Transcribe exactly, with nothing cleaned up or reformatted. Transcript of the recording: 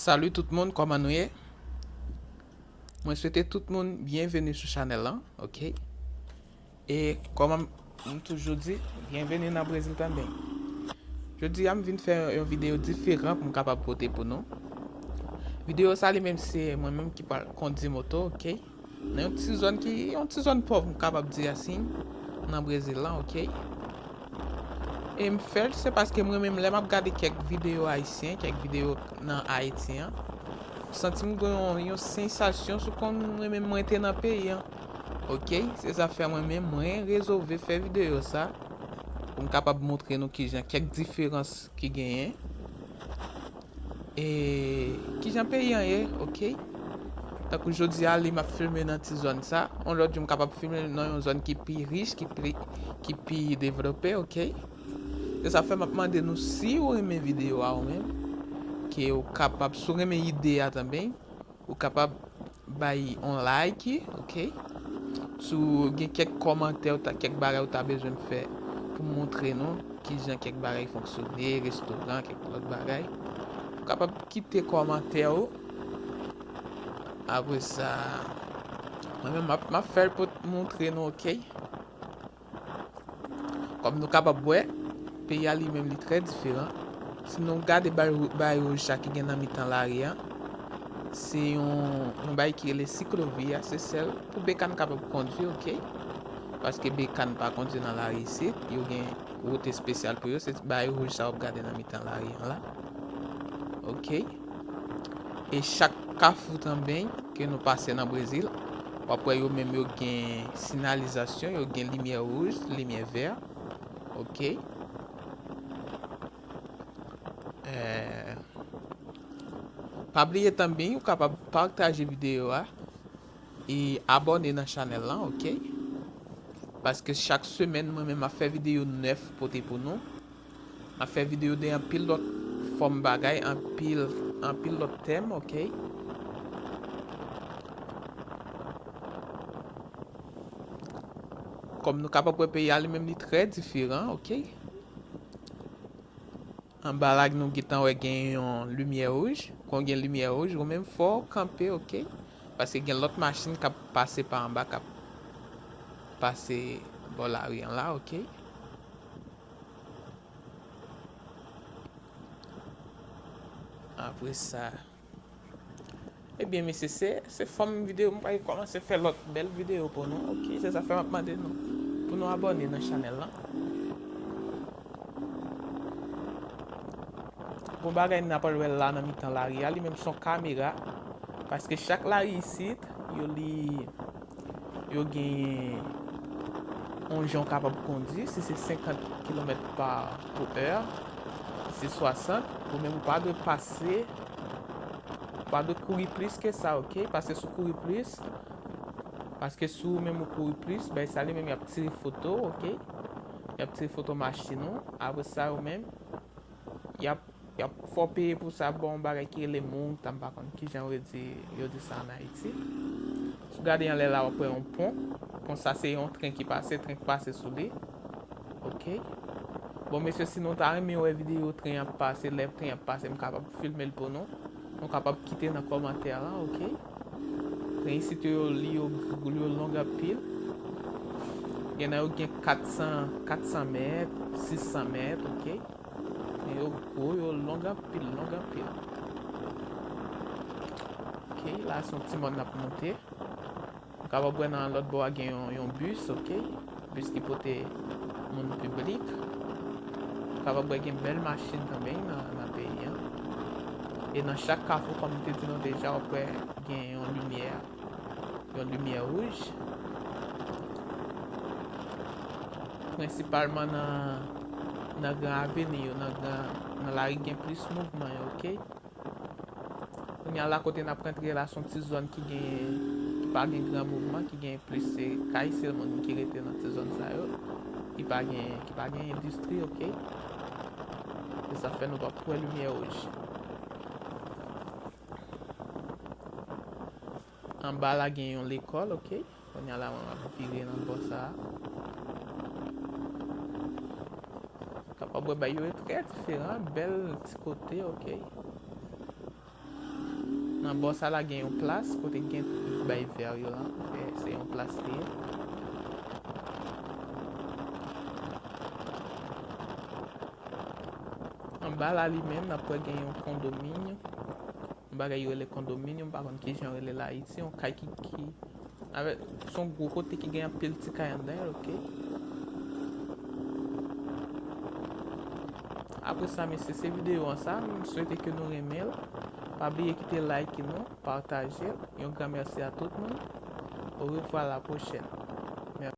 Salut tout moun, kòman nou ye? Mwen swete tout moun byenveni sou chanèl lan, ok? E kòman m toujou di, byenveni nan Brezil tanben. Jodi a m vin fè yon videyo diferan pou m kapab pote pou nou. Videyo sa li menm se mwen menm ki pral kondi moto, ok? Nan yon ti zòn ki, yon ti zòn pòv, m kapab di asin, nan Brezil lan, ok? E m fè l, se paske mwen menm lè m ap gade kèk videyo ayisyen, kèk videyo nan Ayiti an, m santi m gen yon, yon sansasyon sou kòm mwen menm mwen te nan peyi an. Ok, se sa fè mwen menm mwen rezove fè videyo sa pou m kapab montre nou kijan kèk diferans ki genyen. E kijan peyi an ye, ok? Tankou jodi a li m ap filme nan ti zòn sa, yon lòt jou m kapab filme nan yon zòn ki pi rich, ki pi, ki pi devlope, ok? Se sa fè m ap mande nou si ou renmen videyo a ou menm, ke ou kapab, si ou renmen ide a tanben, ou kapab bay yon like, ok? Si w gen kèk kòmantè, ou ta, kèk bagay ou ta bezwen m fè pou m montre nou kijan kèk bagay fonksyone, restoran, kèk lòt bagay, ou kapab kite kòmantè ou. Apre sa, mwen menm m ap, m ap fè l pou montre nou, ok? Kòm nou kapab wè, peyi a li menm li trè diferan. Si nou gade bay, bay wouj sa ki gen nan mitan lari a, se yon, yon bay ki rele siklovi a, se sèl pou bekàn kapab kondui, ok? Paske bekàn pa kondui nan lari isit, yo gen wout espesyal pou yo, se bay wouj sa w ap gade nan mitan lari an la. Ok? E chak kafou tanben ke nou pase nan Brezil, w ap wè yo menm yo gen siyalizasyon, yo gen limyè wouj, limyè vè. Ok? Eh, pa bliye tanben, ou kapab pataje videyo a e abòne nan chanèl lan, ok? Paske chak semèn, mwen menm, m ap fè videyo nèf pote pou nou. M ap fè videyo de anpil lòt fòm bagay, anpil, anpil lòt tèm, ok? Kòm nou kapab wè, peyi a li menm li trè diferan, ok? Anba la, nou gentan wè gen yon limyè wouj. Kon gen limyè wouj, ou menm fò w kanpe, ok? Paske gen lòt machin k ap pase pa anba, k ap pase bò lari an la, ok? Apre sa, ebyen, mesye, se, se fòm videyo, m pral kòmanse fè lòt bèl videyo pou nou, ok? Se sa fè m ap mande nou pou nou abòne nan chanèl lan. Bon bagay n ap wè la nan mitan lari a, li menm se yon kamera, paske chak lari isit, yo li, yo genyen yon jan w kapab kondui, si se senkant kilomèt pa, pou è, si se swasant, ou menm ou pa dwe pase, ou pa dwe kouri plis ke sa, ok? Paske si w kouri plis, paske si w menm ou kouri plis, bay sa li menm y ap tire foto, ok? Y ap tire foto machin ou, apre sa yo menm, y ap, y ap fè w peye pou sa, bon, yon bagay ki rele multa, m pa konn kijan yo di, yo di sa ann Ayiti. Si w gade anlè la, w ap wè yon pon. Pon sa se yon tren ki pase, tren k pase sou li. Ok. Bon, mesye, si nou ta renmen wè videyo tren ap pase, lè tren ap pase, m kapab filme l pou nou. Nou kapab kite nan kòmantè lan, ok. Tren isit yo, li yo, yo long anpil. Gen nan yo gen kat san, kat san mèt, sis san mèt, ok. Men yo gwo, yo long anpil, long anpil. Ok, la se yon ti mòn n ap monte. Ou kapab wè nan lòt bò a gen yon, yon bis, ok. Bis ki pote moun piblik. Ou kapab wè gen bèl machin tanmen nan, nan peyi an. E nan chak kafou, kòm m te di nou deja, w ap wè gen yon limyè, yon limyè wouj. Prensipalman nan, nan gran aveni yo, nan gran, nan lari gen plis mouvman yo, ok? Kounye a la kote n ap rantre la, se yon ti zòn ki gen, ki pa gen gran mouvman, ki gen plis se kay sèlman ki rete nan ti zòn sa yo, ki pa gen, ki pa gen endistri, ok? Se sa fè nou p ap wè limyè wouj. Anba la gen yon lekòl, ok? Kounye a la, mwen ap vire nan bò sa a. Kapab wè bay yo trè diferan, bèl ti kote, ok? Nan bò sa la gen yon plas kote gen bay vè yo la. Se yon plas li ye. Anba la li menm, n ap wè gen yon kondominy. Yon bagay yo rele kondominy, m pa konn kijan yo rele l Ayiti, yon kay ki, ki avèk, se yon gwo kote ki gen anpil ti kay anndan l, oke? Apre sa, mesye, se videyo an sa. M swete ke nou renmen l. Pa bliye kite like nou, pataje l. Yon gran mèsi a tout moun. Orevwa la pwochèn.